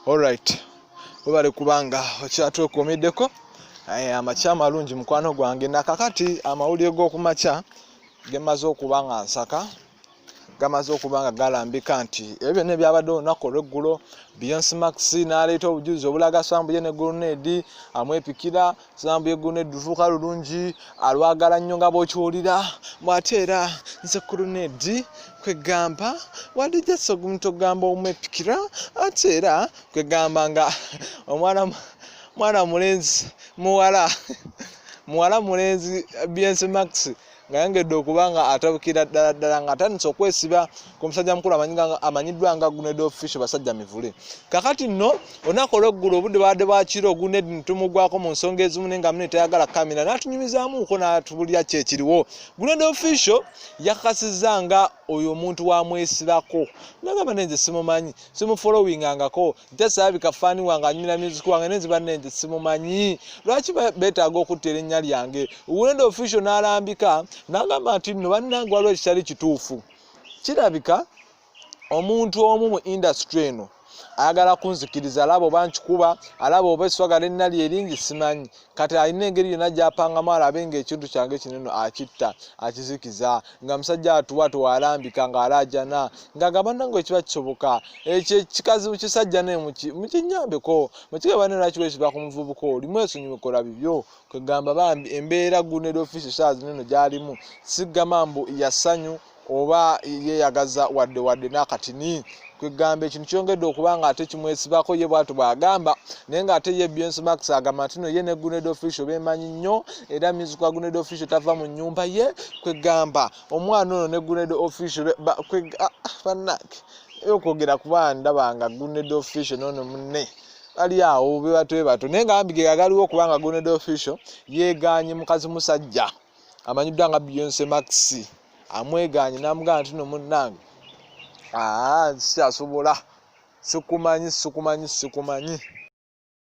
Alright, webale kubanga okyatwekuumiddeko. Amakya amalungi mukwano gwange. Nakakati amawulire g'okumakya gemaze okuba nga nsaka gamaze okuba nga galambika nti ebyo byonna ebyabadde olunaku olweggulo, Beyonce Max n'aleeta obujulizi obulaga Sambuye ne Grenade amwepikira. Sambuye Grenade luvuuka lulungi, alwagala nnyo nga bw'okiwulira bw'ate era nze Grenade kwegamba wadde just omuntu ogamba omwepikira, ate era kwegamba nga omwana mwana mulenzi muwala muwala mulenzi Beyonce Max nga yongedde okuba nga atabukira ddala ddala nga atandise okwesiba ku musajja mukulu amanyiddwa nga Grenade Official basajja mivule. Kakati nno olunaku olweggulo obudde bwabadde bwakiro, Grenade netumugwako mu nsonga ezimu naye nga mune tayagala kamera, n'atunyumizaamuuko n'atubulira ki ekiriwo. Grenade Official yakakasizza nga oyo omuntu wamwesibako, nagamba nenze simumanyi, simufollowingangako, just alabika faani wange, anyumira music wange, nenze bannenze simumanyi, lwaki beetaaga okutta erinnya lyange? Grenade Official n'alambika n'agamba nti nno bannange waliwo ekitali kituufu, kirabika omuntu omu mu industry eno ayagala kunzikiriza, alaba oba nkikuba, alaba oba eswaga linnali eringi simanyi, kati alina engeri yonna gy'apangamu alabe ng'ekintu kyange kino akitta akizikiza. Nga musajja atuwa tewalambika ng'alaajana ng'agamba nange ekiba kisoboka ekyo ekikazi kisajja naye mukinyambeko mukigaba ne lwaki weesiba ku muvubuka oli mwesonyiwe kola bibyo. Kwegamba bambi embeera Grenade Official saa zino eno gy'alimu sigama mbu yasanyu oba yeeyagaza wadde wadde n'akatini. Kwegamba ekintu kyongedde okuba nga ate kimwesibako ye bwatu bw'agamba, naye ng'ate ye Beyonce Max agamba nti no ye ne Grenade Official beemanyi nnyo, era music wa Grenade Official tava mu nnyumba ye. Kwegamba omwana ono ne Grenade Official bannange okwogera kuba ndaba nga Grenade Official noono munne bali awo bebato bebato, naye nga bambi ge gagaliwo okubanga Grenade Official yeegaanye mukazi musajja amanyiddwa nga Beyonce Max, amwegaanye n'amugamba nti no munnange sikyasobola, sikumanyi sikumanyi sikumanyi.